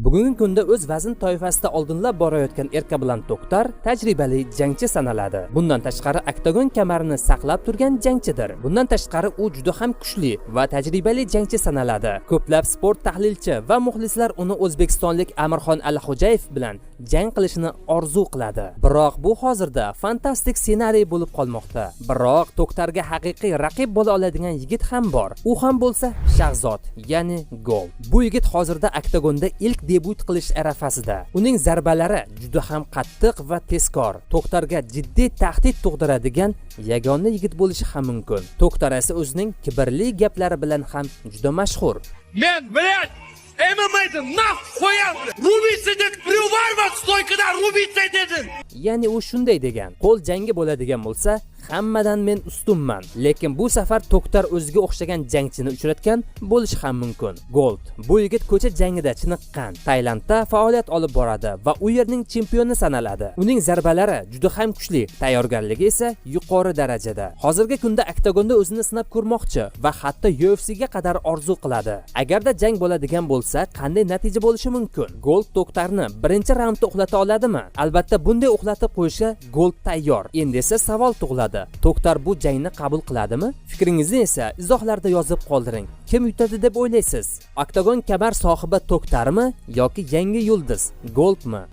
Bugungi kunda o'z vazn toifasida oldinlab borayotgan Erkabulan To'xtar tajribali jangchi sanaladi. Bundan tashqari, oktagon kamarini saqlab turgan jangchidir. Bundan tashqari, u juda ham kuchli va tajribali jangchi sanaladi. Ko'plab sport tahlilchi va muxlislar uni o'zbekistonlik Amirxon Alixo'jayev bilan jang qilishini orzu qiladi. Biroq bu hozirda fantastik ssenariy bo'lib qolmoqda. Biroq To'xtarga haqiqiy raqib bo'la oladigan yigit ham bor. U ham bo'lsa Shahzod, ya'ni Gol. Bu yigit hozirda oktagonda ilk debyut qilish arafasida. Uning zarbalari juda ham qattiq va tezkor. To'xtarga jiddiy tahdid tug'diradigan yagona yigit bo'lishi ham mumkin. To'xtar esa o'zining kibrli gaplari bilan ham juda mashhur. Men, блядь, MMA'da нахуя, блядь, рубиться dedim, біреу стойка da рубиться dedim. Ya'ni u shunday degan: "Qo'l jangi bo'ladigan bo'lsa, hammadan men ustunman." Lekin bu safar To'xtar o'ziga o'xshagan jangchini uchratgan bo'lishi ham mumkin. Gold. Bu yigit ko'cha jangida chiniqqan. Tailandda faoliyat olib boradi va u yerning chempioni sanaladi. Uning zarbalari juda ham kuchli, tayyorgarligi esa yuqori darajada. Hozirgi kunda oktagonda o'zini sinab ko'rmoqchi va hatto UFCga qadar orzu qiladi. Agarda jang bo'ladigan bo'lsa, qanday natija bo'lishi mumkin? Gold To'xtarni birinchi raundda uxlata oladimi? Albatta, bunday uxlatib qo'yishga Gold tayyor. Endi esa savol tug'iladi: To'xtar bu jangni qabul qiladimi? Fikringizni esa izohlarda yozib qoldiring. Kim yutadi deb o'ylaysiz? Oktagon kamar sohibi To'xtarmi yoki yangi yulduz Goldmi?